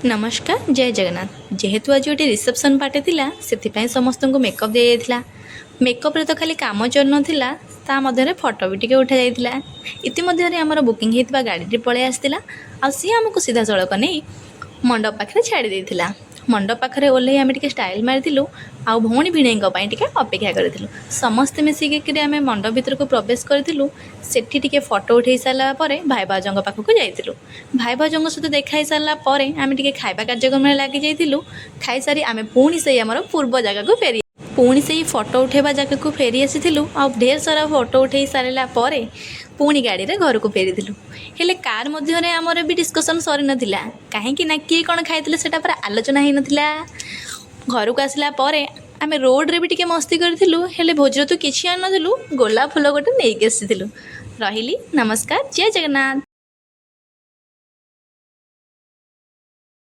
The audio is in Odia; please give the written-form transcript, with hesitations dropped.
ନମସ୍କାର, ଜୟ ଜଗନ୍ନାଥ। ଯେହେତୁ ଆଜି ଗୋଟେ ରିସେପସନ୍ ପାର୍ଟି ଥିଲା, ସେଥିପାଇଁ ସମସ୍ତଙ୍କୁ ମେକଅପ୍ ଦିଆଯାଇଥିଲା। ମେକଅପ୍ରେ ତ ଖାଲି କାମ ଚଲୁନଥିଲା, ତା ମଧ୍ୟରେ ଫଟୋ ବି ଟିକେ ଉଠାଯାଇଥିଲା। ଇତିମଧ୍ୟରେ ଆମର ବୁକିଂ ହେଇଥିବା ଗାଡ଼ିଟି ପଳେଇ ଆସିଥିଲା ଆଉ ସିଏ ଆମକୁ ସିଧାସଳଖ ନେଇ ମଣ୍ଡପ ପାଖରେ ଛାଡ଼ି ଦେଇଥିଲା। ମଣ୍ଡପ ପାଖରେ ଓହ୍ଲେଇ ଆମେ ଟିକେ ଷ୍ଟାଇଲ୍ ମାରିଥିଲୁ ଆଉ ଭଉଣୀ ଭିଣେଇଙ୍କ ପାଇଁ ଟିକେ ଅପେକ୍ଷା କରିଥିଲୁ। ସମସ୍ତେ ମିଶିକିରି ଆମେ ମଣ୍ଡପ ଭିତରକୁ ପ୍ରବେଶ କରିଥିଲୁ। ସେଠି ଟିକେ ଫଟୋ ଉଠେଇ ସାରିଲା ପରେ ଭାଇ ଭାଉଜଙ୍କ ପାଖକୁ ଯାଇଥିଲୁ। ଭାଇ ଭାଉଜଙ୍କ ସହିତ ଦେଖା ହେଇସାରିଲା ପରେ ଆମେ ଟିକେ ଖାଇବା କାର୍ଯ୍ୟକ୍ରମରେ ଲାଗି ଯାଇଥିଲୁ। ଖାଇସାରି ଆମେ ପୁଣି ସେଇ ଆମର ପୂର୍ବ ଜାଗାକୁ ଫେରି, ପୁଣି ସେଇ ଫଟୋ ଉଠେଇବା ଜାଗାକୁ ଫେରି ଆସିଥିଲୁ। ଆଉ ଢେର ସାରା ଫଟୋ ଉଠେଇ ସାରିଲା ପରେ ପୁଣି ଗାଡ଼ିରେ ଘରକୁ ଫେରିଥିଲୁ। ହେଲେ କାର୍ ମଧ୍ୟରେ ଆମର ବି ଡିସ୍କସନ୍ ସରିନଥିଲା, କାହିଁକି ନା କିଏ କ'ଣ ଖାଇଥିଲେ, ସେଇଟା ପୁରା ଆଲୋଚନା ହେଇନଥିଲା। ଘରକୁ ଆସିଲା ପରେ ଆମେ ରୋଡ଼ରେ ବି ଟିକେ ମସ୍ତି କରିଥିଲୁ। ହେଲେ ଭୋଜିରେ ତ କିଛି ଆଣିନଥିଲୁ, ଗୋଲାପ ଫୁଲ ଗୋଟେ ନେଇକି ଆସିଥିଲୁ। ରହିଲି, ନମସ୍କାର, ଜୟ ଜଗନ୍ନାଥ।